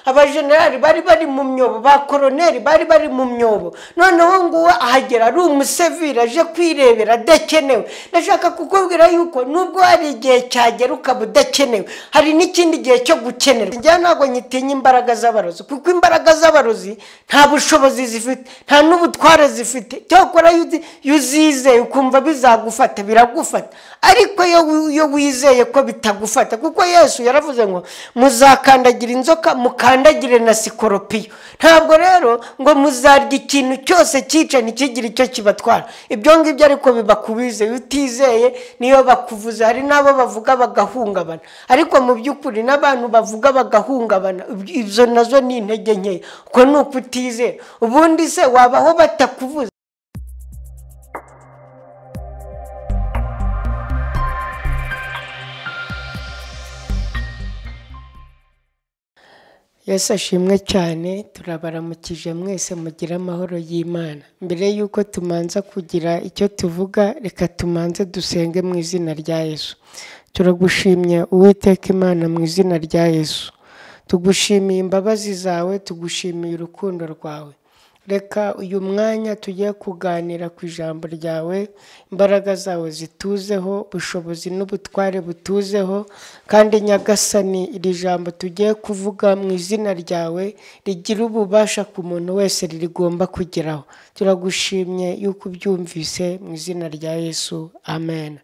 Abajenerali bari bari mu myobo, ba koroneri bari bari mu myobo. Noneho nguwo ahagera ari umusevira aje kwirebera adakenewe. Ndashaka kukubwira yuko nubwo hari igihe cyagera ukaba udakenewe, hari n'ikindi gihe cyo gukenerwa. Njya ntabwo nyitinya imbaraga z'abarozi, kuko imbaraga z'abarozi nta bushobozi zifite, nta n'ubutware zifite. Cyakora iyo uzizeye ukumva bizagufata, biragufata. Ariko iyo wizeye ko bitagufata, kuko Yesu yaravuze ngo muzakandagira inzoka, mukandagire na sikoropiyo. Ntabwo rero ngo muzarya ikintu cyose cyica ntikigire icyo kibatwara. Ibyo ngibyo ariko bibakubize, utizeye niyo bakuvuze. Hari n'abo bavuga bagahungabana, ariko mu by'ukuri n'abantu bavuga bagahungabana, ibyo nazo ni intege nkeya, uko ni ukutizera. Ubundi se wabaho batakuvuze? Yesu ashimwe cyane. Turabaramukije mwese, mugira amahoro y'Imana. Mbere y'uko tumanza kugira icyo tuvuga, reka tumanze dusenge mu izina rya Yesu. Turagushimye Uwiteka Imana mu izina rya Yesu. Tugushimiye imbabazi zawe, tugushimiye urukundo rwawe. Reka uyu mwanya tugiye kuganira ku ijambo ryawe, imbaraga zawe zituzeho, ubushobozi n'ubutware butuzeho, kandi Nyagasani iri jambo tugiye kuvuga mu izina ryawe rigira ububasha ku muntu wese rigomba kugeraho. Turagushimye yuko ubyumvise mu izina rya Yesu, amen.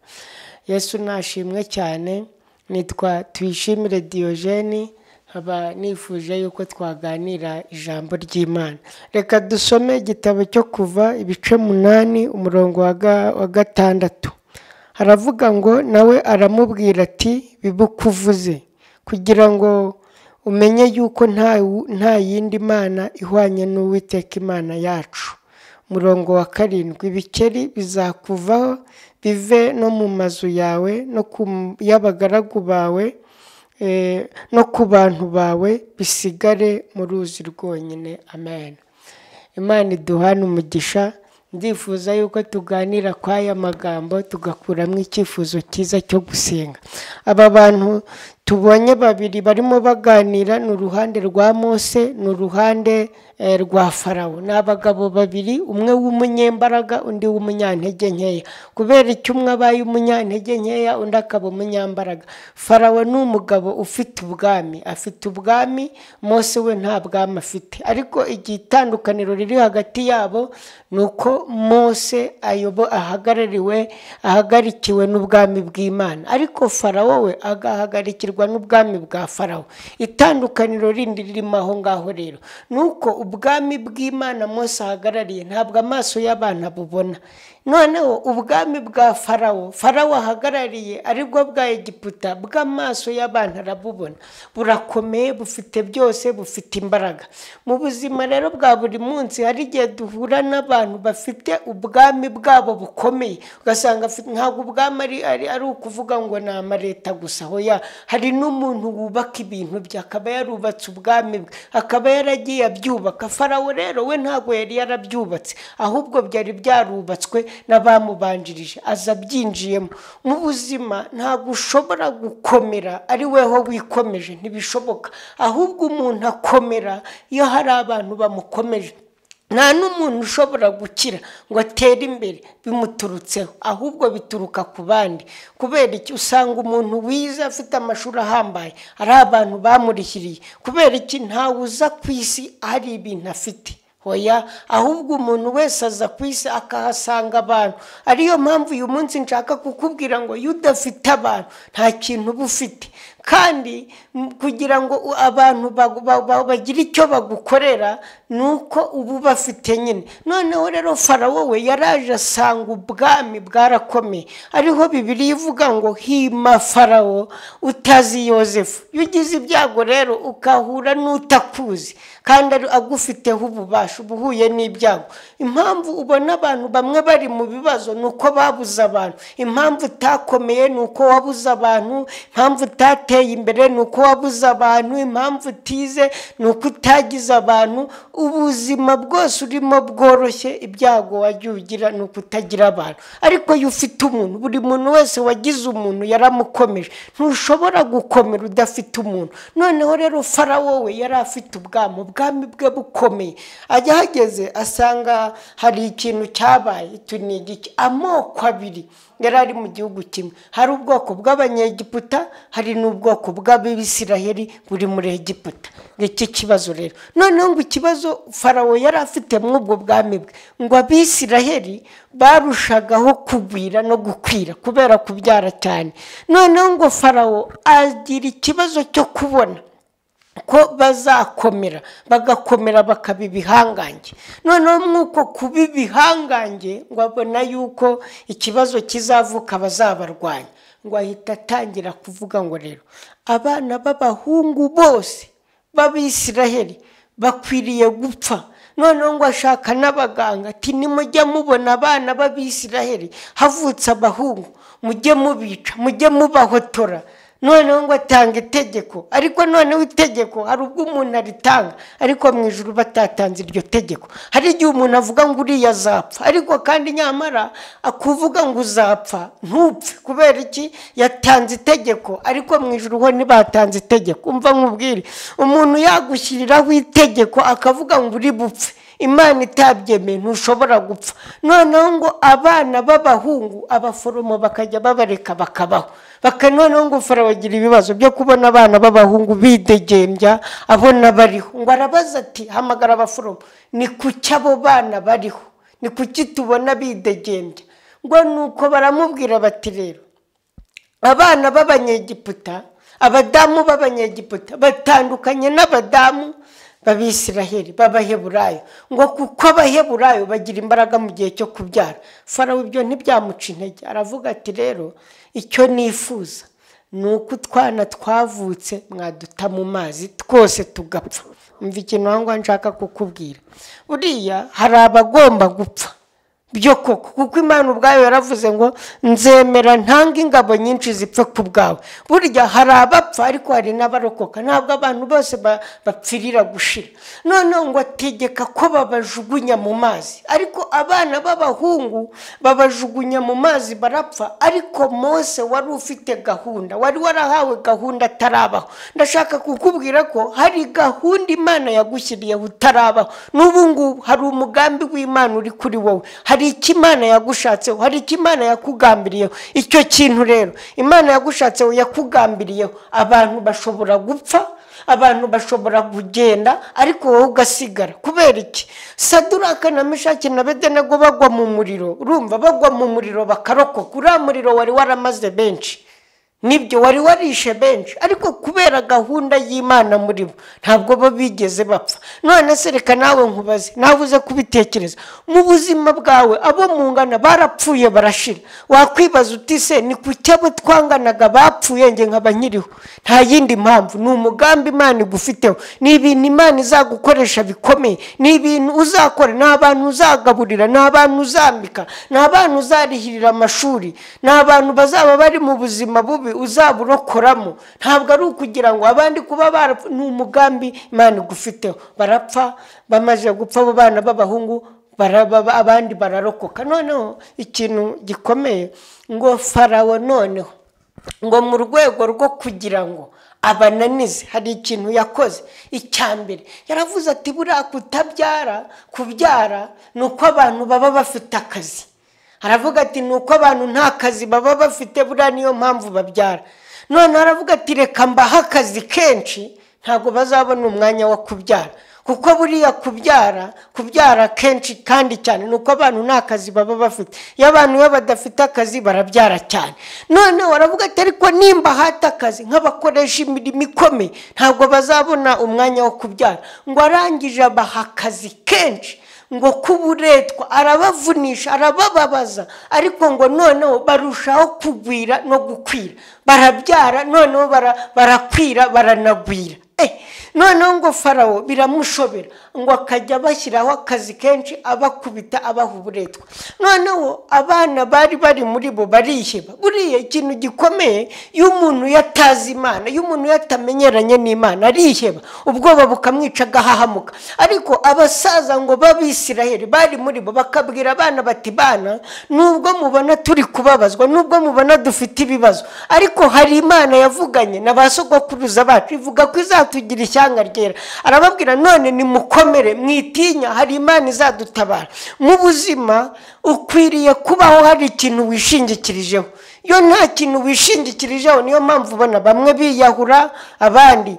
Yesu nashimwe cyane. Nitwa Tuyishimire Diogene, nkaba nifuje yuko twaganira ijambo ry'Imana. Reka dusome igitabo cyo Kuva ibice 8 umurongo wa 6. Haravuga ngo nawe aramubwira ati bibukuvuze kugira ngo umenye yuko nta yindi mana ihwanye n'Uwiteka Imana yacu. Umurongo wa 7, ibikeri bizakuvaho bive no mu mazu yawe no ku y'abagaragu bawe no ku bantu bawe, bisigare mu ruzi rwonyine. Amen. Imana iduhane umugisha. Ndifuza yuko tuganira kw'aya magambo tugakuramo icyifuzo cyiza cyo gusenga. Aba bantu tubonye babiri barimo baganira, ni uruhande rwa Mose, ni uruhande rwa Farawo. Ni abagabo babiri, umwe w'umunyembaraga undi w'umunyantege nkeya. Kubera icyo umwe abaye umunyantege nkeya undi akaba umunyambaraga. Farawo ni umugabo ufite ubwami, afite ubwami, Mose we nta bwami afite. Ariko igitandukaniro riri hagati yabo ni uko Mose ahagarariwe, ahagarikiwe n'ubwami bw'Imana, ariko Farawo we agahagarikirwa n'ubwami bwa Farawo. Itandukaniro rindi ririmo aho ngaho rero nuko ubwami bw'Imana Mose ahagarariye ntabwo amaso y'abantu abubona. Noneho ubwami bwa Farawo, Farawo ahagarariye aribwo bwa Egiputa, bw'amaso y'abantu arabubona, burakomeye, bufite byose, bufite imbaraga. Mu buzima rero bwa buri munsi hari igihe duhura n'abantu bafite ubwami bwabo bukomeye, ugasanga ntabwo ubwami ari ukuvuga ngo ni amareta gusa, hoya hari n'umuntu wubaka ibintu bye, akaba yarubatse ubwami bwe, akaba yaragiye abyubaka. Farawo rero we ntabwo yari yarabyubatse, ahubwo byari byarubatswe n'abamubanjirije, aza abyinjiyemo. Mu buzima ntabwo ushobora gukomera ari weho wikomeje, ntibishoboka. Ahubwo umuntu akomera iyo hari abantu bamukomeje. Nta n'umuntu ushobora gukira ngo atere imbere bimuturutseho, ahubwo bituruka ku bandi. Kubera iki? Usanga umuntu wize afite amashuri ahambaye ari abantu bamurihiriye. Kubera iki? Ntawe uza ku isi hari ibintu afite. Oya, ahubwo umuntu wese aza ku isi akahasanga abantu. Ariyo mpamvu uyu munsi nshaka kukubwira ngo iyo udafite abantu nta kintu uba ufite. Kandi kugira ngo abantu bagire icyo bagukorera nuko ubu bafite nyine. Noneho rero Farawo we yaraje asanga ubwami bwarakomeye. Ariho Bibiliya ivuga ngo hima Farawo utazi Yozefu. Iyo ugize ibyago rero ukahura n'utakuzi kandi agufiteho ububasha, ubuhuye n'ibyago. Impamvu ubona abantu bamwe bari mu bibazo nuko babuze abantu. Impamvu utakomeye nuko wabuze abantu. Impamvu utateye utateye imbere ni uko wabuze abantu, impamvu utize ni uko utagize abantu. Ubuzima bwose urimo bworoshye, ibyago wagiye ugira ni uko utagira abantu. Ariko iyo ufite umuntu, buri muntu wese wagize umuntu yaramukomeje. Ntushobora gukomera udafite umuntu. Noneho rero Farawo we yari afite ubwami, ubwami bwe bukomeye. Ajya ahageze asanga hari ikintu cyabaye, ni igiki? Amoko abiri yari ari mu gihugu kimwe. Hari ubwoko bw'Abanyegiputa, hari n'ubwoko bw'Abisiraheli buri muri Egiputa. Iki kibazo rero noneho ngo ikibazo Farawo yari afite muri ubwo bwami bwe, ngo Abisiraheli barushagaho kugwira no gukwira kubera kubyara cyane. Noneho ngo Farawo agira ikibazo cyo kubona ko bazakomera, bagakomera bakaba ibihangange. Noneho mwuko kuba ibihangange, ngo abona yuko ikibazo kizavuka bazabarwanya. Ngo ahita atangira kuvuga ngo rero abana b'abahungu bose b'Abisiraheli bakwiriye gupfa. Noneho ngo ashaka n'abaganga ati nimujya mubona abana b'Abisiraheli havutse abahungu, mujye mubica, mujye mubahotora. Noneho ngo atanga itegeko. Ariko noneho itegeko hari ubwo umuntu aritanga, ariko mu ijuru batatanze iryo tegeko. Hari igihe umuntu avuga ngo uriya azapfa, ariko kandi nyamara akuvuga ngo uzapfa ntupfe. Kubera iki? Yatanze itegeko, ariko mu ijuru ho ntibatanze itegeko. Umva nkubwire, umuntu yagushyiriraho itegeko akavuga ngo uri bupfe, Imana itabyemeye ntushobora gupfa. Noneho ngo abana b'abahungu abaforomo bakajya babareka bakabaho. Noneho ngo Farawo agira ibibazo byo kubona abana b'abahungu bidegembya, abona bariho. Ngo arabaza ati hamagara abaforomo, ni kuki abo bana bariho? Ni kuki tubona bidegembya? Ngo nuko baramubwira bati rero abana b'Abanyegiputa, abadamu b'Abanyegiputa batandukanye n'abadamu b'Abisiraheli b'Abaheburayo, ngo kuko Abaheburayo bagira imbaraga mu gihe cyo kubyara. Farawo ibyo ntibyamuca intege, aravuga ati rero icyo nifuza ni uko utwana twavutse mwaduta mu mazi twose tugapfa. Umva ikintu aho ngaho nshaka kukubwira, buriya hari abagomba gupfa byo koko, kuko Imana ubwayo yaravuze ngo nzemera ntanga ingabo nyinshi zipfe ku bwawe. Burya hari abapfa ariko hari n'abarokoka, ntabwo abantu bose bapfirira gushira. Noneho ngo ategeka ko babajugunya mu mazi, ariko abana b'abahungu babajugunya mu mazi barapfa. Ariko Mose wari ufite gahunda, wari warahawe gahunda atarabaho. Ndashaka kukubwira ko hari gahunda Imana yagushyiriyeho utarabaho. N'ubu ngubu hari umugambi w'Imana uri kuri wowe, hari icyo Imana yagushatseho, hari icyo Imana yakugambiriyeho. Icyo kintu rero Imana yagushatseho, yakugambiriyeho, abantu bashobora gupfa, abantu bashobora kugenda, ariko wowe ugasigara. Kubera iki? Saduraka na Meshaki na Abedenego bagwa mu muriro, urumva bagwa mu muriro bakarokoka. Uriya muriro wari waramaze benshi, nibyo wari warishe benshi, ariko kubera gahunda y'Imana muri bo ntabwo bo bigeze bapfa. None se reka nawe nkubaze, nawe uze kubitekereza mu buzima bwawe, abo mungana barapfuye barashira. Wakwibaza uti se ni kuki abo twanganaga bapfuye nge nkaba nkiriho? Nta yindi mpamvu, ni umugambi Imana igufiteho, ni ibintu Imana izagukoresha bikomeye, ni ibintu uzakora, ni abantu uzagaburira, ni abantu uzambika, ni abantu uzarihirira amashuri, ni abantu bazaba bari mu buzima bubi uzaburokoramo. Ntabwo ari ukugira ngo abandi kuba barapfa, ni umugambi Imana igufiteho. Barapfa, bamaze gupfa abo bana b'abahungu abandi bararokoka. Noneho ikintu gikomeye, ngo Farawo noneho ngo mu rwego rwo kugira ngo abananize, hari ikintu yakoze. Icya mbere yaravuze ati buriya kutabyara, kubyara ni uko abantu baba bafite akazi. Aravuga ati ni uko abantu nta kazi baba bafite, buriya niyo mpamvu babyara. None aravuga ati reka mbahe akazi kenshi, ntabwo bazabona umwanya wo kubyara. Kuko buriya kubyara kenshi kandi cyane ni uko abantu nta kazi baba bafite. Iyo abantu iyo badafite akazi barabyara cyane. None aravuga ati ariko nimba hata akazi nk'abakoresha imirimo ikomeye, ntabwo bazabona umwanya wo kubyara. Ngo arangije abaha akazi kenshi, ngo kuburetwa, arabavunisha, arabababaza, ariko ngo noneho barushaho kugwira no gukwira. Barabyara noneho barakwira, baranagwira. Noneho ngo Farawo biramushobera, ngo akajya bashyiraho akazi kenshi, abakubita, abaha uburetwa. Noneho abana bari bari muri bo bariheba. Buriya ikintu gikomeye, iyo umuntu yatazi Imana, iyo umuntu yatamenyeranye n'Imana, ariheba, ubwoba bukamwica, agahahamuka. Ariko abasaza ngo b'Abisiraheli bari muri bo bakabwira abana bati: "Bana, nubwo mubona turi kubabazwa, nubwo mubona dufite ibibazo, ariko hari Imana yavuganye na ba sogokuruza bacu, ivuga ko izatugira ishyanga ryera." Arababwira: "None nimukomere, mwitinya, hari Imana izadutabara." Mu buzima ukwiriye kubaho hari ikintu wishingikirijeho. Iyo nta kintu wishingikirijeho, niyo mpamvu ubona bamwe biyahura, abandi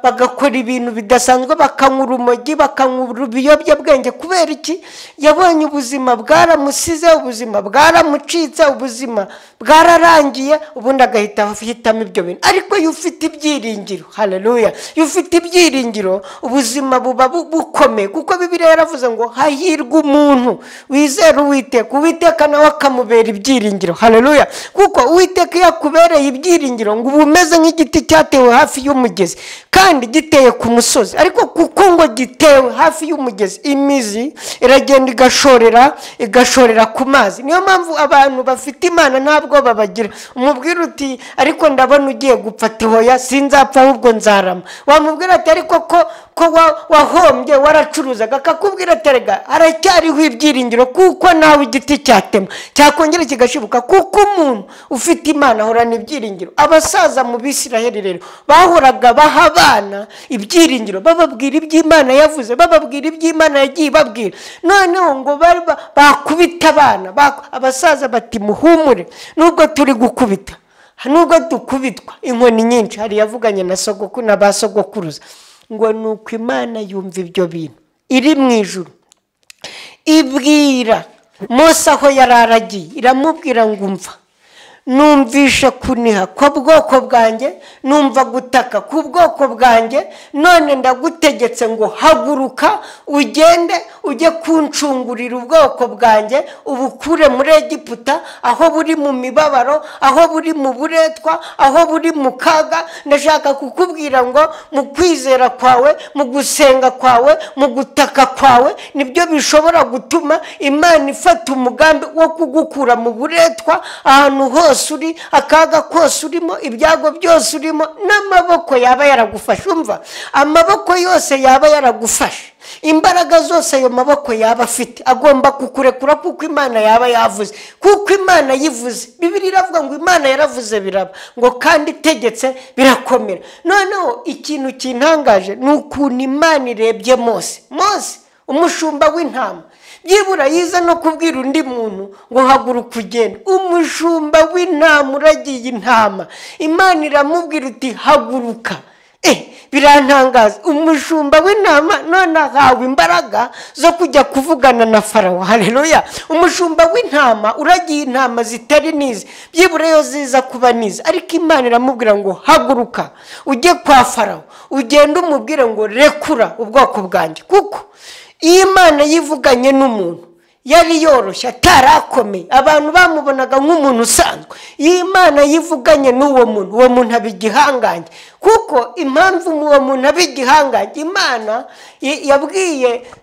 bagakora ibintu bidasanzwe, bakanywa urumogi, bakanywa ibiyobyabwenge. Kubera iki? Yabonye ubuzima bwaramusize, ubuzima bwaramucitse, ubuzima bwararangiye, ubundi agahita ahitamo ibyo bintu. Ariko iyo ufite ibyiringiro, haleluya, iyo ufite ibyiringiro, ubuzima buba bukomeye, kuko Bibiliya yaravuze ngo: "Hahirwa umuntu wizera Uwiteka, Uwiteka nawe akamubera ibyiringiro." Haleluya! Kuko Uwiteka iyo akubereye ibyiringiro, ngo uba umeze nk'igiti cyatewe hafi y'umugezi kandi giteye ku musozi. Ariko kuko ngo gitewe hafi y'umugezi, imizi iragenda igashorera ku mazi. Niyo mpamvu abantu bafite Imana nta bwoba bagira. Umubwira uti: "Ariko ndabona ugiye gupfa." Ati: "Hoya, sinzapfa, ahubwo nzarama." Wamubwira ati: "Ariko ko wahombye, waracuruzaga?" Akakubwira ati: "Erega haracyariho ibyiringiro, kuko nawe igiti cyatema cyakongera kigashibuka." Kuko umuntu ufite Imana ahorana ibyiringiro. Abasaza mu Bisiraheli rero bahoraga baha abana ibyiringiro, bababwira iby'Imana yavuze, bababwira iby'Imana yagiye ibabwira. Noneho ngo bari bakubita abana, abasaza bati: "Muhumure, nubwo turi gukubita, nubwo dukubitwa inkoni nyinshi, hari yavuganye na sogokuru na ba sogokuruza." Ngo ni uko Imana yumva ibyo bintu iri mu ijuru, ibwira Mose aho yari aragiye, iramubwira ngo: "Umva, numvishe kuniha bwoko bwanjye, numva gutaka ku bwoko bwanjye. None ndagutegetse ngo haguruka ugende, ujye kuncungurira ubwoko bwanjye, ubukure muri Egiputa, aho buri mu mibabaro, aho buri mu buretwa, aho buri mu kaga." Ndashaka kukubwira ngo mu kwizera kwawe, mu gusenga kwawe, mu gutaka kwawe, nibyo bishobora gutuma Imana ifata umugambi wo kugukura mu buretwa, ahantu hose uri, akaga kose urimo, ibyago byose urimo, n'amaboko yaba yaragufashe. Umva, amaboko yose yaba yaragufashe, imbaraga zose ayo maboko yaba afite, agomba kukurekura kuko Imana yaba yavuze. Kuko Imana yivuze, Bibiliya iravuga ngo Imana yaravuze biraba, ngo kandi itegetse birakomera. Noneho ikintu kintangaje ni ukuntu Imana irebye Mose. Mose umushumba w'intama, byibura yiza no kubwira undi muntu ngo haguruka ugende. Umushumba w'intama uragiye intama, Imana iramubwira uti: "Haguruka." Birantangaza, umushumba w'intama none ahawe imbaraga zo kujya kuvugana na Farawo. Haleluya! Umushumba w'intama uragiye intama zitari nizi, byibura yo ziza kuba nizi, ariko Imana iramubwira ngo: "Haguruka ujye kwa Farawo, ugende umubwire ngo rekura ubwoko bwanjye." Kuko iyo Imana yivuganye n'umuntu yari yoroshye, atarakomeye, abantu bamubonaga nk'umuntu usanzwe, iyo Imana yivuganye n'uwo muntu, uwo muntu aba igihangange. Kuko impamvu uwo muntu aba igihangange, Imana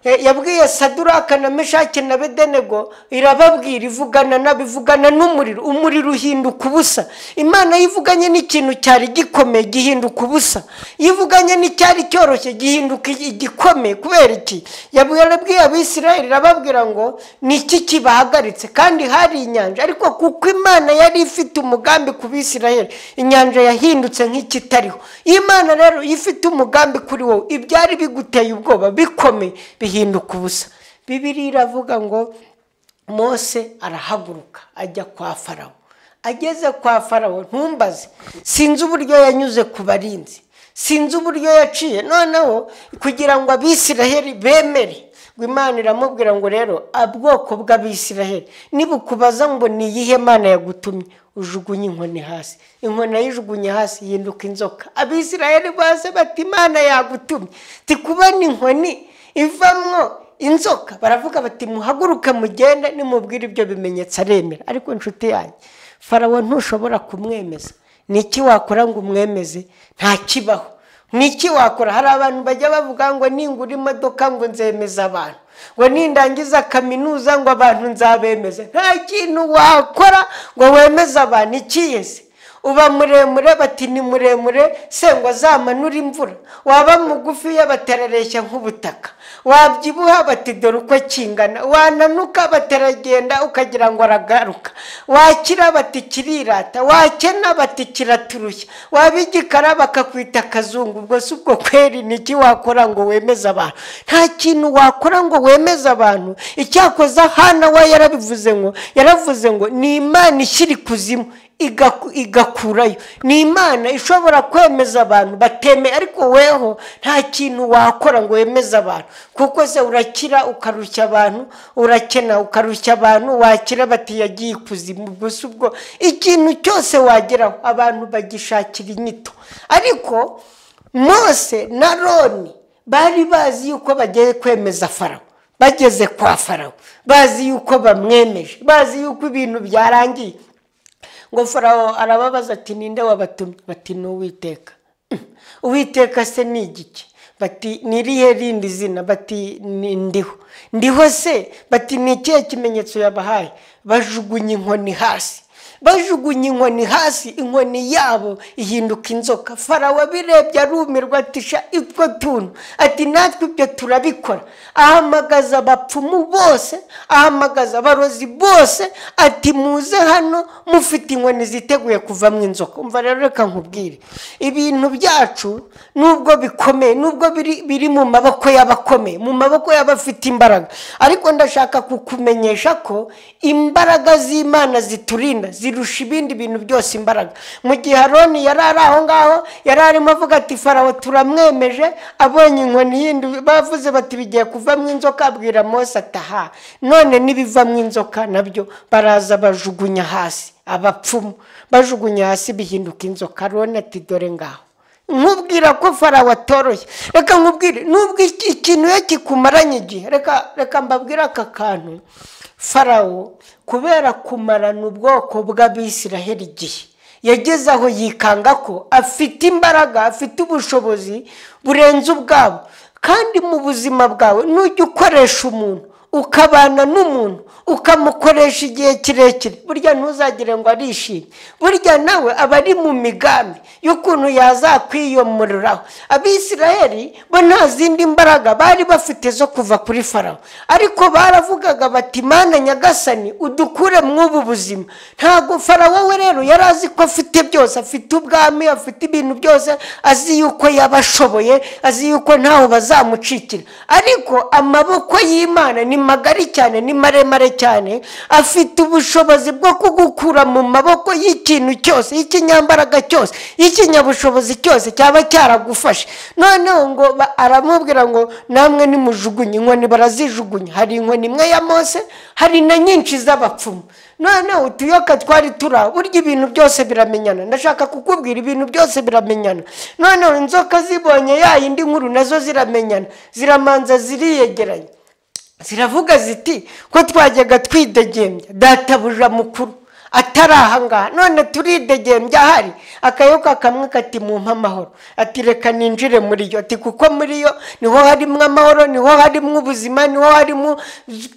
yabwiye Saduraka na Meshaki na Bedenego, irababwira, ivugana nabo, ivugana n'umuriro, umuriro uhinduka ubusa. Imana yivuganye n'ikintu cyari gikomeye gihinduka ubusa, yivuganye n'icyari cyoroshye gihinduka igikomeye. Kubera iki? Yabwiye Abisirayeli, irababwira ngo: "Ni iki kibahagaritse?" Kandi hari inyanja. Ariko kuko Imana yari ifite umugambi ku Bisirayeli, inyanja yahindutse nk'ikitariho. Imana rero iyo ifite umugambi kuri wowe, ibyari biguteye ubwoba bikomeye bihinduka ubusa. Bibiliya iravuga ngo Mose arahaguruka ajya kwa Farawo. Ageze kwa Farawo, ntumbaze, sinzi uburyo yanyuze ku barinzi, sinzi uburyo yaciye. Noneho kugira ngo Abisiraheli bemere, ngo Imana iramubwira ngo: "Rero ubwoko bw'Abisiraheli nibukubaza ngo ni iyihe Mana yagutumye, ujugunye inkoni hasi." Inkoni ayijugunye hasi yihinduka inzoka. Abisiraheli bose bati: "Imana yagutumye tikubona inkoni ivamwo inzoka?" Baravuga bati: "Muhaguruke mugende, nimubwire ibyo bimenyetso aremera." Ariko inshuti yanjye, Farawo ntushobora kumwemeza. Ni iki wakora ngo umwemeze? Nta kibaho. Niki wakora? Hari abantu bajya bavuga ngo ningura imodoka ngo nzemeza abantu, ngo nindangiza kaminuza ngo abantu nzabemeza. Nta kintu wakora ngo wemeze abantu. Ikiyese uba muremure bati ni muremure se ngo azamanure imvura, waba mugufiya batarareshya nk'ubutaka, wabyibuha bati dore uko kingana, wananuka bataragenda ukagira ngo aragaruka, wakira bati kirirata, wakena bati kiraturushya, waba igikara bakakwita akazungu. Ubwo si ubwo kweri niki wakora ngo wemeze abantu? Nta kintu wakora ngo wemeze abantu. Icyakoza Hana we yarabivuze ngo, yaravuze ngo ni Imana ishyira ikuzimu igakurayo. Ni Imana ishobora kwemeza abantu bateme, ariko weho nta kintu wakora ngo wemeze abantu, kuko se urakira ukarushya abantu, urakena ukarushya abantu, wakira bati yagiye ikuzimu. Ubwo si ubwo ikintu cyose wageraho abantu bagishakira inyito. Ariko Mose na Aroni bari bazi yuko bagiye kwemeza Farawo. Bageze kwa Farawo bazi yuko bamwemeje, bazi yuko ibintu byarangiye. Ngo Farawo arababaza ati ninde wabatumye? Bati ni Uwiteka. Uwiteka se ni igiki? Bati ni irihe rindi zina? Bati ni ndiho. Ndiho se? Bati ni ikihe kimenyetso yabahaye? Bajugunya inkoni hasi. Bajugunya inkoni hasi, inkoni yabo ihinduka inzoka. Farawo abirebye arumirwa ati sha utwo tuntu, ati natwe ibyo turabikora. Ahamagaza abapfumu bose, ahamagaza abarozi bose, ati muze hano mufite inkoni ziteguye kuvamo inzoka. Umva rero reka nkubwire, ibintu byacu nubwo bikomeye, nubwo biri mu maboko y'abakomeye, mu maboko y'abafite imbaraga, ariko ndashaka kukumenyesha ko imbaraga z'Imana ziturinda zirusha ibindi bintu byose imbaraga. Mu gihe Aroni yari ari aho ngaho, yari arimo avuga ati Farawo turamwemeje, abonye inkoni yindi bavuze bati bigiye kuvamo inzoka, abwira Mose ati aha none nibivamo inzoka nabyo. Baraza bajugunya hasi, abapfumu bajugunya hasi bihinduka inzoka. Aroni ati dore ngaho, nkubwira ko Farawo atoroshye. Reka nkubwire, nubwo ikintu iyo kikumaranye igihe, reka mbabwire aka kantu. Farawo kubera kumarana ubwoko bw'Abisiraheli igihe, yageze aho yikanga ko afite imbaraga, afite ubushobozi burenze ubwabo. Kandi mu buzima bwawe nujya ukoresha umuntu, ukabana n'umuntu, ukamukoresha igihe kirekire, burya ntuzagire ngo arishimye, burya nawe aba ari mu migambi y'ukuntu yazakwiyomoreraho. Abisiraheli bo nta zindi mbaraga bari bafite zo kuva kuri Farawo, ariko baravugaga bati Mana Nyagasani udukure mw'ubu buzima. Ntabwo Farawo we rero yari azi ko afite byose, afite ubwami, afite ibintu byose, azi yuko yabashoboye, azi yuko ntaho bazamucikira. Ariko amaboko y'Imana ni magari cyane, ni maremare cyane, afite ubushobozi bwo kugukura mu maboko y'ikintu cyose, y'ikinyambaraga cyose, y'ikinyabushobozi cyose cyaba cyaragufashe. Noneho ngo aramubwira ngo namwe nimujugunye inkoni. Barazijugunya. Hari inkoni imwe ya Mose, hari na nyinshi z'abapfumu. Noneho utuyoka twari turi, burya ibintu byose biramenyana. Ndashaka kukubwira ibintu byose biramenyana. Noneho inzoka zibonye ya yindi nkuru nazo ziramenyana, ziramanza ziriyegeranya, ziravuga ziti ko twajyaga twidegembya databuja mukuru atari aha ngaha, none turidegembya ahari. Akayoka kamwe kati mumpe amahoro, ati reka ninjire muri yo, ati kuko muri yo niho harimo amahoro, niho harimo ubuzima, niho harimo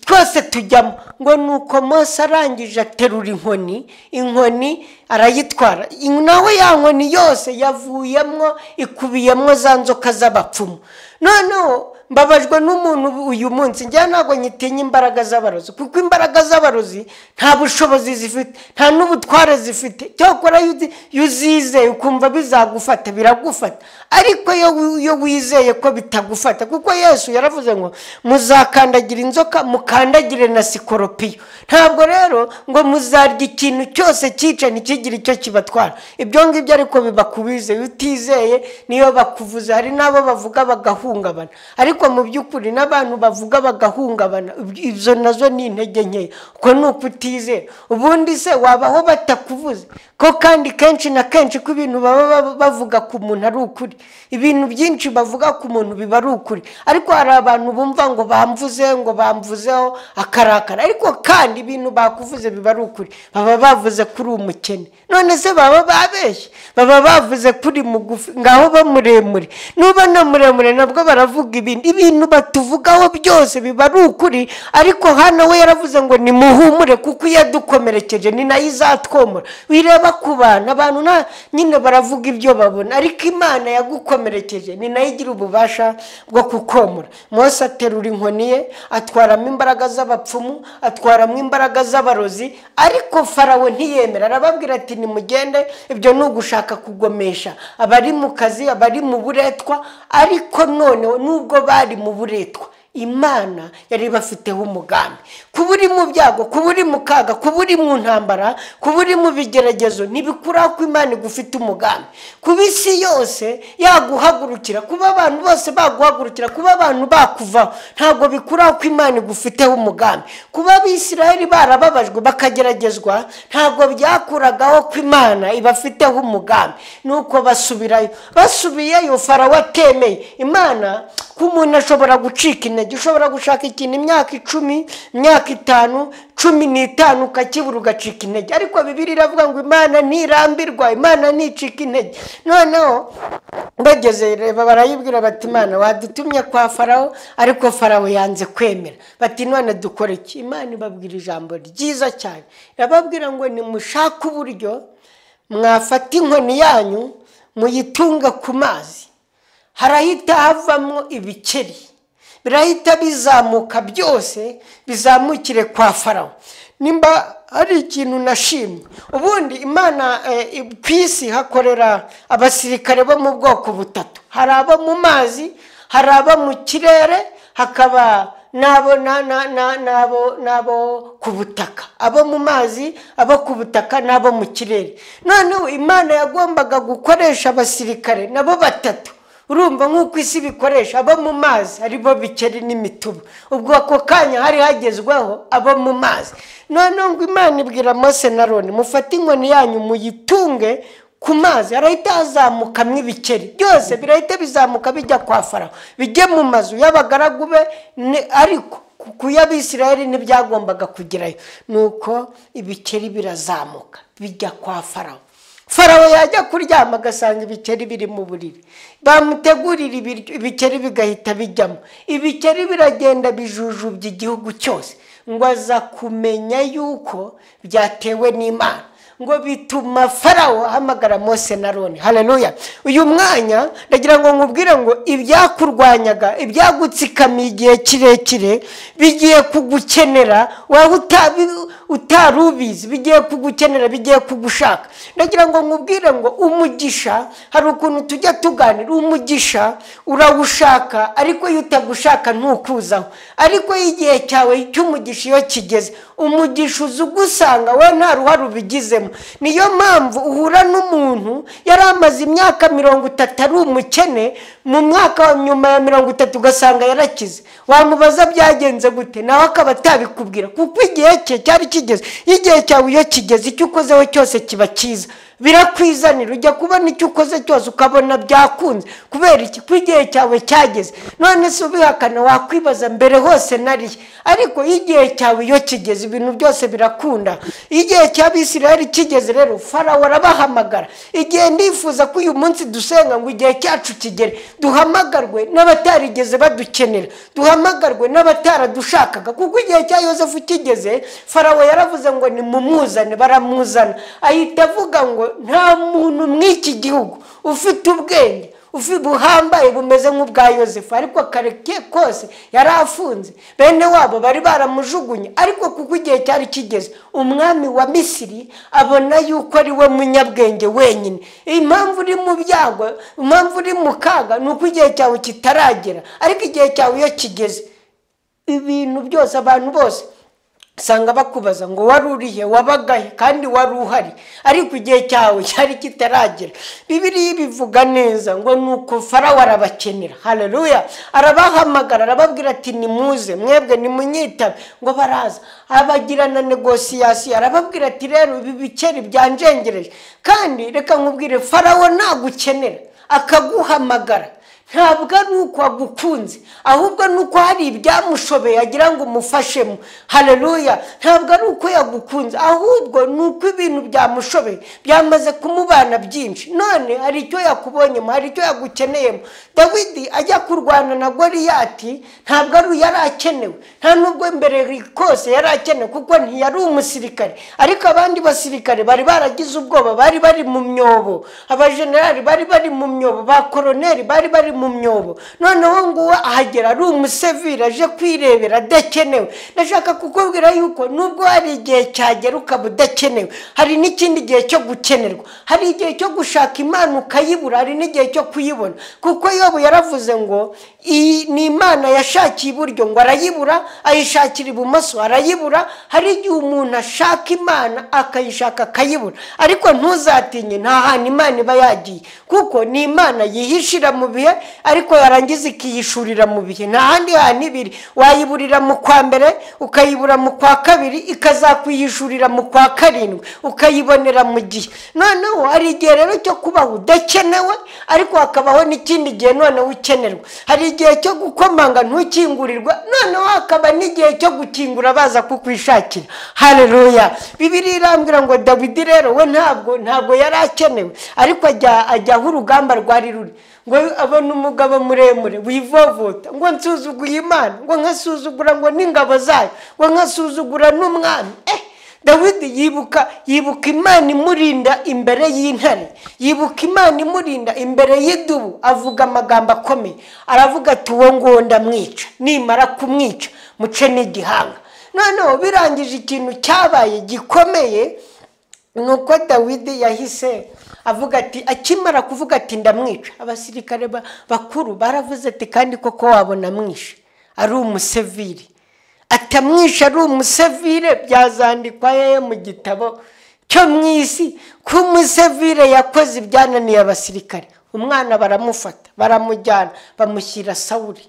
twose tujyamo. Ngo nuko Mose arangije aterura inkoni, inkoni arayitwara, nawe ya nkoni yose yavuyemo ikubiyemo za nzoka z'abapfumu. Noneho mbabajwe n'umuntu uyu munsi, njya ntabwo nyitinya imbaraga z'abarozi, kuko imbaraga z'abarozi nta bushobozi zifite, nta n'ubutware zifite. Cyakora iyo uzizeye ukumva bizagufata, biragufata. Ariko iyo wizeye ko bitagufata, kuko Yesu yaravuze ngo muzakandagira inzoka, mukandagire na sikoropiyo. Ntabwo rero ngo muzarya ikintu cyose cyica ntikigire icyo kibatwara. Ibyo ngibyo ariko biba kubizeye, utizeye niyo bakuvuze. Hari n'abo bavuga bagahungabana, ariko mu by'ukuri n'abantu bavuga bagahungabana, izo nazo ni intege nkeya, uko ni ukutizera. Ubundi se wabaho batakuvuze ko? Kandi kenshi na kenshi ko ibintu baba bavuga ku muntu ari ukuri, ibintu byinshi bavuga ku muntu biba ari ukuri. Ariko hari abantu bumva ngo bamvuze, ngo bamvuzeho akarakara, ariko kandi ibintu bakuvuze biba ari ukuri, baba bavuze kuri umukene. None se baba babeshye, baba bavuze kuri mugufi, ngaho bamuremure, nuba na muremure nabwo baravuga ibindi. Ibintu batuvugaho byose biba ari ukuri, ariko hano we yaravuze ngo nimuhumure kuko iyo yadukomerekeje ni nayo izatwomora. Wireba ku bantu, abantu nyine baravuga ibyo babona, ariko Imana yagukomerekeje ni nayo igira ububasha bwo kukomora. Mose aterura inkoni ye, atwaramo imbaraga z'abapfumu, atwaramo imbaraga z'abarozi, ariko Farawo ntiyemera. Arababwira ati nimugende, ibyo ni ugushaka kugomesha abari mu kazi, abari mu buretwa. Ariko noneho nubwo bari mu buretwa, Imana yari bafiteho umugambi. Kuba uri mu byago, kuba uri mu kaga, kuba uri mu ntambara, kuba uri mu bigeragezo, ntibikuraho ko Imana igufite umugambi. Kuba isi yose yaguhagurukira, kuba abantu bose baguhagurukira, kuba abantu bakuvaho, ntabwo bikuraho ko Imana igufiteho umugambi. Kuba Abisirayeli barababajwe bakageragezwa, ntabwo byakuragaho ko Imana ibafiteho umugambi. Nuko basubirayo, basubiyeyo Farawo atemeye. Imana, ko umuntu ashobora gucika intege, ushobora gushaka ikintu imyaka 10, imyaka 5, 15 ukakibura ugacika intege, ariko Bibiliya iravuga ngo Imana ntirambirwa, Imana nticika intege. Noneho bageze barayibwira bati Imana wadutumye kwa Farawo, ariko Farawo yanze kwemera. Bati none dukore iki? Imana ibabwira ijambo ryiza cyane, irababwira ngo nimushake uburyo mwafata inkoni yanyu muyitunga ku mazi, harahita havamo ibikeri, birahita bizamuka byose bizamukire kwa Farawo. Nimba ari ikintu nashimye, ubundi Imana ku isi hakorera abasirikare bo mu bwoko butatu: hari abo mu mazi, hari abo mu kirere, hakaba n'abo ku butaka. Abo mu mazi, abo ku butaka n'abo mu kirere. Noneho Imana yagombaga gukoresha abasirikare nabo batatu. Urumva nk'uko isi bikoresha abo mu mazi aribo bikeri n'imitubu, ubwo ako kanya hari hagezweho abo mu mazi. Noneho ngo Imana ibwira Mose na Aroni, mufate inkoni yanyu muyitunge ku mazi, harahita hazamukamwo ibikeri byose, birahita bizamuka bijya kwa Farawo, bijye mu mazu y'abagaragu be, ariko ku y'Abisirayeli ntibyagombaga kugerayo. Nuko ibikeri birazamuka bijya kwa Farawo. Farawo yajya kuryama agasanga ibikeri biri mu buriri, bamutegurira ibikeri bigahita bijyamo. Ibikeri biragenda bijujubya igihugu cyose, ngo aza kumenya yuko byatewe n'Imana, ngo bituma Farawo ahamagara Mose na Aroni. Haleluya! Uyu mwanya ndagira ngo nkubwire ngo ibyakurwanyaga, ibyagutsikamiye igihe kirekire bigiye kugukenera, waba utari ubizi, bigiye kugukenera, bigiye kugushaka. Ndagira ngo nkubwire ngo umugisha, hari ukuntu tujya tuganira, umugisha urawushaka, ariko iyo utagushaka ntukuzaho. Ariko igihe cyawe cy'umugisha iyo kigeze, umugisha uza ugusanga, we nta ruhare ubigizemo. Niyo mpamvu uhura n'umuntu yari amaze imyaka 30 ari umukene, mu mwaka nyuma ya 30 ugasanga yarakize. Wamubaza byagenze gute, nawe akaba atabikubwira, kuko igihe cye cyari kigeze. Igihe cyawe iyo kigeze, icyo ukozeho cyose kiba cyiza, birakwizanira. Ujya kubona icyo ukoze cyose ukabona byakunze. Kubera iki? Kuko igihe cyawe cyageze. None se ubihakana wakwibaza mbere hose nariye, ariko igihe cyawe iyo kigeze ibintu byose birakunda. Igihe cy'Abisirayeli kigeze rero, Farawo arabahamagara. Igihe ndifuza ko uyu munsi dusenga ngo igihe cyacu kigere, duhamagarwe n'abatarigeze badukenera, duhamagarwe n'abataradushakaga. Kuko igihe cya Yosefu kigeze, Farawo yaravuze ngo nimumuzane, baramuzana. Ahita avuga ngo nta muntu mw'iki gihugu ufite ubwenge buhambaye bumeze nk'ubwa Yosefu. Ariko kare kose yari afunze, bene wabo bari baramujugunye, ariko kuko igihe cyari kigeze, umwami wa Misiri abona yuko ari we munyabwenge wenyine. Impamvu uri mu byago, impamvu uri mu kaga, ni uko igihe cyawe kitaragera. Ariko igihe cyawe iyo kigeze, ibintu byose, abantu bose usanga bakubaza ngo wari urihe, wabagahe, kandi wari uhari, ariko igihe cyawe cyari kitaragera. Bibiliya ibivuga neza ngo nuko Farawo arabakenera. Haleluya! Arabahamagara, arababwira ati nimuze mwebwe, nimunyitabe. Ngo baraza, abagirana negosiyasiyo, arababwira ati rero ibi bikeri byanjengereje. Kandi reka nkubwire, Farawo nagukenera akaguhamagara, Ntabwo ari uko agukunze, ahubwo ni uko hari ibyamushobeye agira ngo umufashemo. Haleluya! Ntabwo ari uko yagukunze, ahubwo ni uko ibintu byamushobeye byamaze kumubana byinshi, none hari icyo yakubonyemo, hari icyo yagukeneyemo. Dawidi ajya kurwana na Goliyati ntabwo ari yari akenewe, nta nubwo mbere kose yari akenewe, kuko ntiyari umusirikare. Ariko abandi basirikare bari baragize ubwoba, bari bari mu myobo, abajenerali bari bari mu myobo, ba koroneri bari bari mu myobo. Noneho nguwo ahagera ari umusevire aje kwirebera adakenewe. Ndashaka kukubwira yuko nubwo hari igihe cyagera ukaba udakenewe, hari n'ikindi gihe cyo gukenerwa, hari igihe cyo gushaka Imana ukayibura, hari n'igihe cyo kuyibona. Kuko Yobu yaravuze ngo iyi ni Imana yashakiye iburyo ngo arayibura, ayishakira ibumoso arayibura. Hari igihe umuntu ashaka Imana akayishaka akayibura, ariko ntuzatinye, nta hantu Imana iba yagiye, kuko ni Imana yihishira mu bihe, ariko yarangiza ikiyishurira mu bihe. Nta handi hantu ibiri, wayiburira mu kwa mbere, ukayibura mu kwa kabiri, ikazakwihishurira mu kwa karindwi, ukayibonera mu gihe. Noneho hari igihe rero cyo kubaho udakenewe, ariko hakabaho n'ikindi gihe noneho ukenerwa. Hari igihe cyo gukomanga ntukingurirwa, noneho hakaba n'igihe cyo gukingura baza kukwishakira. Haleluya! Bibiliya irambwira ngo Dawidi rero we ntabwo yari akenewe, ariko ajya aho urugamba rwari ruri, ngo abona umugabo muremure wivovota, ngo nsuzuguye Imana, ngo nkasuzugura ngo n'ingabo zayo, ngo nkasuzugura n'umwami. Dawidi yibuka Imana imurinda imbere y'intare, yibuka Imana imurinda imbere y'idubu, avuga amagambo akomeye, aravuga ati uwo nguwo ndamwica, nimara kumwica muce n'igihanga. Noneho birangije ikintu cyabaye gikomeye nuko Dawidi yahise avuga ati, akimara kuvuga ati ndamwica, abasirikare bakuru baravuze ati kandi koko wabona mwishe ari umusevire, atamwishe ari umusevire byazandikwa yeye mu gitabo cyo mu isi ko umusevire yakoze ibyananiye abasirikare. Umwana baramufata baramujyana bamushyira Sawuli.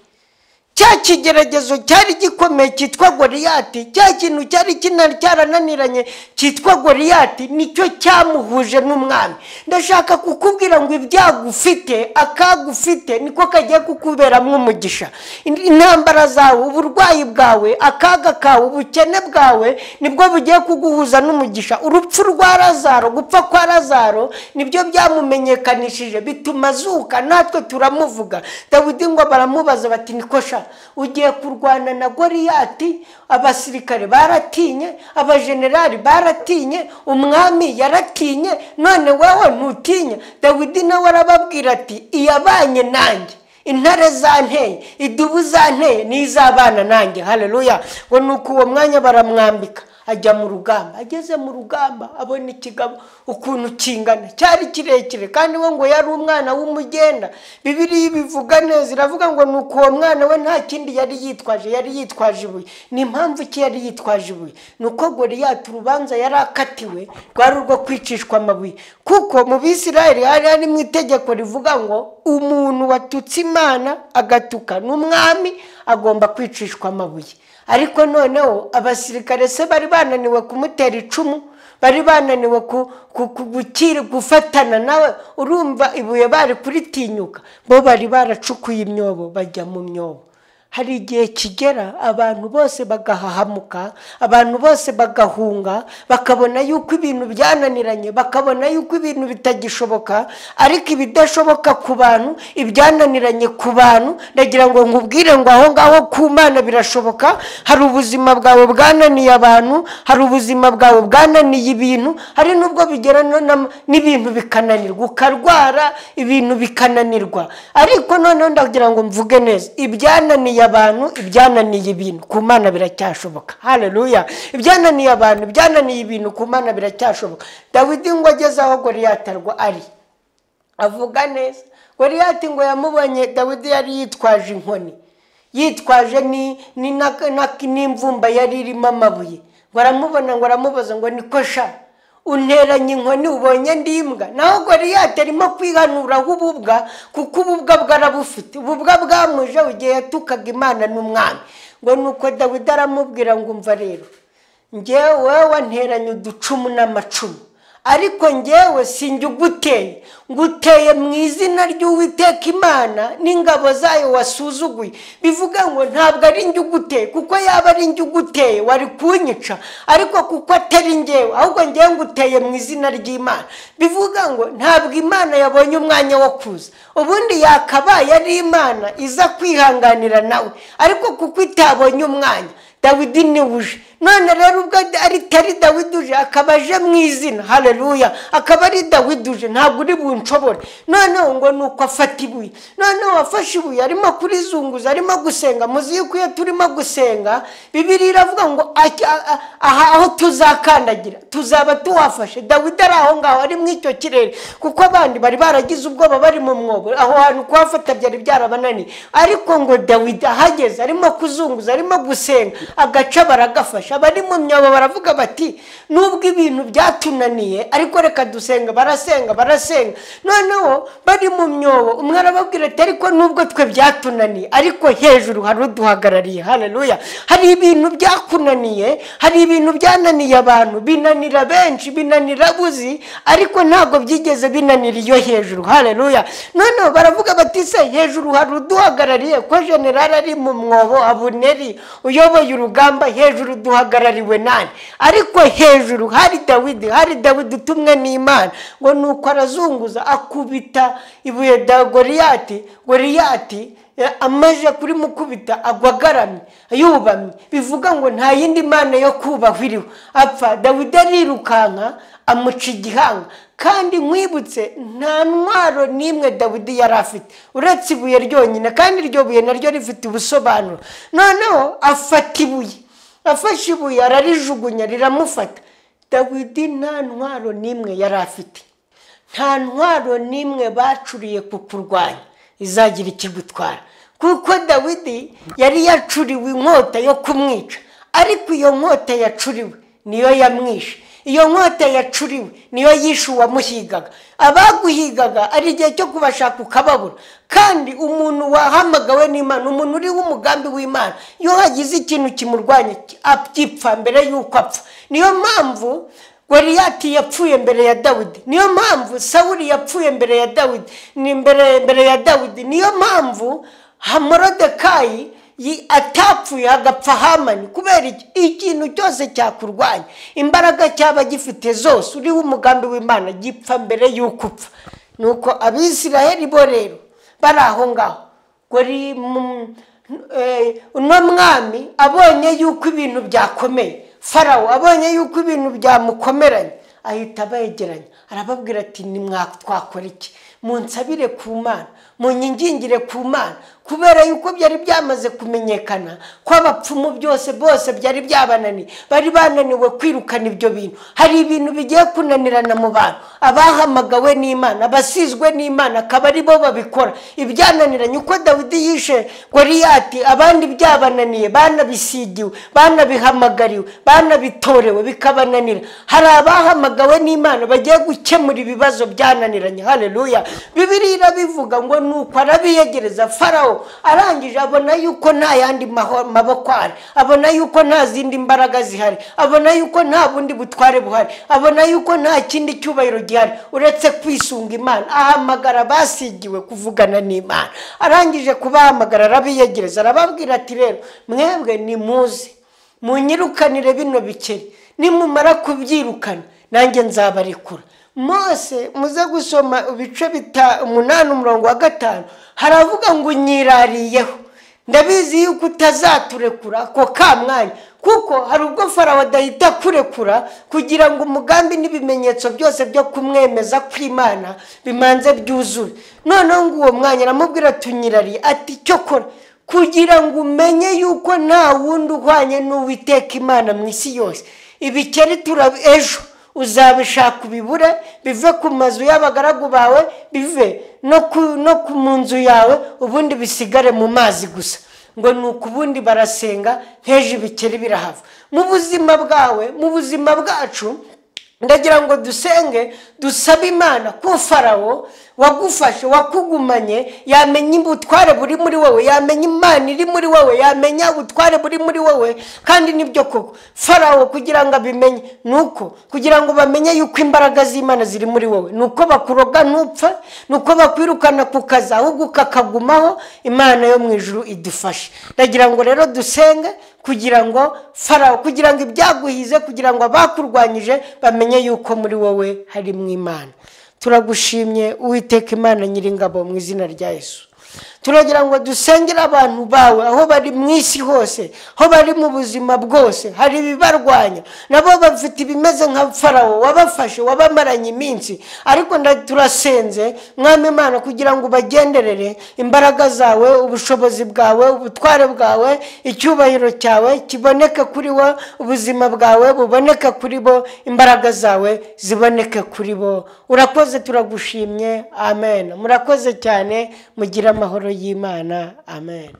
Cya kigeragezo cyari gikomeye cyitwa Goliyati, cya kintu cyari cyarananiranye cyitwa Goliyati, nicyo cyamuhuje n'umwami. Ndashaka kukubwira ngo ibyago ufite, akaga ufite, niko kagiye kukuberamo umugisha. Intambara zawe, uburwayi bwawe, akaga kawe, ubukene bwawe, nibwo bugiye kuguhuza n'umugisha. Urupfu rwa Lazaro, gupfa kwa Lazaro, nibyo byamumenyekanishije bituma azuka, natwe turamuvuga. Dawidi ngo baramubaza bati niko sha, ugiye kurwana na Goliyati? Abasirikare baratinye, abajenerali baratinye, umwami yaratinye, none wewe ntutinya? Dawidi nawe arababwira ati iyabanye nanjye, intare zanteye, idubu zanteye, n'izabana nanjye. Haleluya! Ngo nuko uwo mwanya baramwambika ajya mu rugamba. Ageze mu rugamba abona ikigabo ukuntu kingana, cyari kirekire, kandi we ngo yari umwana w'umugenda. Bibiliya ibivuga neza, iravuga ngo nuko uwo mwana we nta kindi yari yitwaje, yari yitwaje ibuye. Ni impamvu ki yari yitwaje ibuye? Nuko Goliyati urubanza yari akatiwe rwari urwo kwicishwa amabuye, kuko mu Bisirayeli hari harimo itegeko rivuga ngo umuntu watutse Imana agatuka n'umwami agomba kwicishwa amabuye. Ariko noneho abasirikare se bari bananiwe kumutera icumu, bari bananiwe gufatana nawe, urumva ibuye bari kuritinyuka, bo bari baracukuye imyobo bajya mu myobo. Hari igihe kigera abantu bose bagahahamuka, abantu bose bagahunga, bakabona yuko ibintu byananiranye, bakabona yuko ibintu bitagishoboka. Ariko ibidashoboka ku bantu, ibyananiranye ku bantu, ndagira ngo nkubwire ngo aho ngaho ku Mana birashoboka. Hari ubuzima bwawe bwananiye abantu, hari ubuzima bwawe bwananiye ibintu, hari nubwo bigera n'ibintu bikananirwa, ukarwara ibintu bikananirwa. Ariko noneho ndagira ngo mvuge neza, ibyananiye abantu, ibyananiye ibintu, ku Mana biracyashoboka. Haleluya! Ibyananiye abantu, ibyananiye ibintu, ku Mana biracyashoboka. Dawidi ngo ageze aho Goliyati ari, avuga neza. Goliyati ngo yamubonye, Dawidi yari yitwaje inkoni, yitwaje n'imvumba yari irimo amabuye. Ngo aramubona, ngo aramubaza ngo niko sha, unteranye inkoni ubonye ndi imbwa? Naho Goliyati arimo kwihanuraho ububwa, kuko ububwa bwarabufite, ububwa bwamuje igihe yatukaga Imana n'umwami. Ngo nuko Dawidi aramubwira ngo umva rero, njyewe wanteranye uducumu n'amacumu, Ariko ngewe sinjye uguteye, nguteye mu izina ry'Uwiteka Imana n'ingabo zayo wasuzuguye. Bivuga ngo ntabwo ari njye uguteye, kuko yaba ari njye uguteye wari kunyica, ariko kuko atari ngewe, ahubwo ngewe nguteye mu izina ry'Imana. Bivuga ngo ntabwo Imana yabonye umwanya wo kuza, ubundi yakabaye ari Imana iza kwihanganira nawe, ariko kuko itabonye umwanya Dawidi ni uje. None rero ubwo ari Dawidi uje, akaba aje mu izina, haleluya, akaba ari Dawidi uje, ntabwo uri bunshobore. Noneho ngo nuko afata ibuye, noneho afashe ibuye arimo kurizunguza, arimo gusenga. Muzi yuko iyo turimo gusenga Bibiliya iravuga ngo aha aho tuzakandagira tuzaba tuhafashe. Dawidi ari aho ngaho, ari mu icyo kirere, kuko abandi bari baragize ubwoba bari mu mwobo, aho hantu kuhafata byari byarabananiye. Ariko ngo Dawidi ahageze arimo kuzunguza, arimo gusenga, agaca baragafasha. Abari mu myobo baravuga bati nubwo ibintu byatunaniye ariko reka dusenga. Barasenga barasenga, noneho bari mu myobo umwe arababwira ati ariko nubwo twe byatunaniye ariko hejuru hari uduhagarariye. Haleluya. Hari ibintu byakunaniye, hari ibintu byananiye abantu, binanira benshi, binanira buzi, ariko ntabwo byigeze binanira iyo hejuru. Haleluya. Noneho baravuga bati se hejuru hari uduhagarariye, ko general ari mu mwobo, Abuneri uyoboye urugamba, hejuru duhagarariwe nani? Ariko hejuru hari Dawidi, hari Dawidi utumwe n'Imana. Ngo nuko arazunguza akubita ibuye da Goliyati, Goliyati amaje kuri mukubita agwa agaramye yubamye. Bivuga ngo nta yindi mana yo kubahwa iriho. Apfa, Dawidi arirukanka amuca igihanga. Kandi nkwibutse nta ntwaro n'imwe Dawidi yari afite uretse ibuye ryonyine, kandi iryo buye naryo rifite ubusobanuro. Noneho afata ibuye, afashe ibuye ararijugunya riramufata. Dawidi nta ntwaro n'imwe yari afite, nta ntwaro n'imwe bacuriye kukurwanya izagira ikigutwara, kuko Dawidi yari yacuriwe inkota yo kumwica, ariko iyo nkota yacuriwe niyo yamwishe. Iyo nkota yacuriwe niyo yishe uwamuhigaga. Abaguhigaga ari igihe cyo kubashaka ukababura. Kandi umuntu wahamagawe n'Imana, umuntu uri w'umugambi w'Imana, iyo hagize ikintu kimurwanya agipfa mbere y'uko apfa. Niyo mpamvu Goliyati yapfuye mbere ya Dawidi, niyo mpamvu Sawuli yapfuye mbere ya Dawidi, ni mbere ya Dawidi. Niyo mpamvu Morodekayi atapfuye hagapfa Hamani. Kubera ikintu cyose cyakurwanya, imbaraga cyaba gifite zose, uriho umugambi w'Imana gipfa mbere y'uko upfa. Nuko Abisiraheli bo rero bari aho ngaho, uno mwami abonye yuko ibintu byakomeye, Farawo abonye yuko ibintu byamukomeranye, ahita abegeranya arababwira ati twakora iki? Munsabire ku Mana, munyingingire ku Mana, kubera yuko byari byamaze kumenyekana ko abapfumu byose bose byari byabananiye, bari bananiwe kwirukana ibyo bintu. Hari ibintu bigiye kunanirana mu bantu, abahamagawe n'Imana, abasizwe n'Imana akaba ari bo babikora. Ibyananiranye uko Dawidi yishe Goliyati, abandi byabananiye, banabisigiwe, banabihamagariwe, banabitorewe bikabananira. Hari abahamagawe n'Imana bagiye gukemura ibibazo byananiranye. Haleluya. Bibiliya irabivuga ngo nuko arabiyegereza Farawo, arangije abona yuko nta yandi maboko ahari, abona yuko nta zindi mbaraga zihari, abona yuko nta bundi butware buhari, abona yuko nta kindi cyubahiro gihari uretse kwisunga Imana. Ahamagara basigiwe kuvugana n'Imana. Arangije kubahamagara arabiyegereza, arababwira ati rero mwebwe nimuze munyirukanire bino bikeri, nimumara kubyirukana nanjye nzabarekura. Mose muze gusoma ibice 8 umurongo wa 5, haravuga ngo nyirariyeho, ndabizi yuko utazaturekura ako kamwanya, kuko hari ubwo Farawo adahita kurekura kugira ngo umugambi n'ibimenyetso byose byo kumwemeza kw'Imana bimanze byuzure. Noneho ngo uwo mwanya aramubwira tunyirariye, ati cyokora kugira ngo umenye yuko nta wundi uhwanye n'Uwiteka Imana mu isi yose, ibikeri ejo uzabishaka ubibure, bive ku mazu y'abagaragu bawe, bive no mu nzu yawe, ubundi bisigare mu mazi gusa. Ngo nuko ubundi barasenga, nteje ibikeri birahava. Mu buzima bwawe, mu buzima bwacu, Ndagira ngo dusenge dusabe Imana ko Farawo wagufashe, wakugumanye, yamenya ubutware buri muri wowe, yamenya Imana iri muri wowe, yamenya ubutware buri muri wowe. Kandi nibyo koko, Farawo kugira ngo abimenye nuko kugira ngo bamenye yuko imbaraga z'Imana ziri muri wowe, nuko bakuroga ntupfa, nuko bakwirukana ku kazi ahubwo ukakagumaho. Imana yo mu ijuru idufashe. Ndagira ngo rero dusenge kugira ngo Farawo, kugira ngo ibyaguhize, kugira ngo abakurwanyije bamenye yuko muri wowe harimo Imana. Turagushimye Uwiteka Imana Nyiringabo mu izina rya Yesu. Turagira ngo dusengere abantu bawe aho bari mu isi hose, aho bari mu buzima bwose, hari ibibarwanya, nabo bafite ibimeze nka Farawo wabafashe, wabamaranye iminsi. Ariko turasenze Mwami Imana kugira ngo ubagenderere, imbaraga zawe, ubushobozi bwawe, ubutware bwawe, icyubahiro cyawe kiboneke kuri bo, ubuzima bwawe buboneke kuri bo, imbaraga zawe ziboneke kuri bo. Urakoze, turagushimye. Amen. Murakoze cyane, mugire amahoro y'Imana. Amen.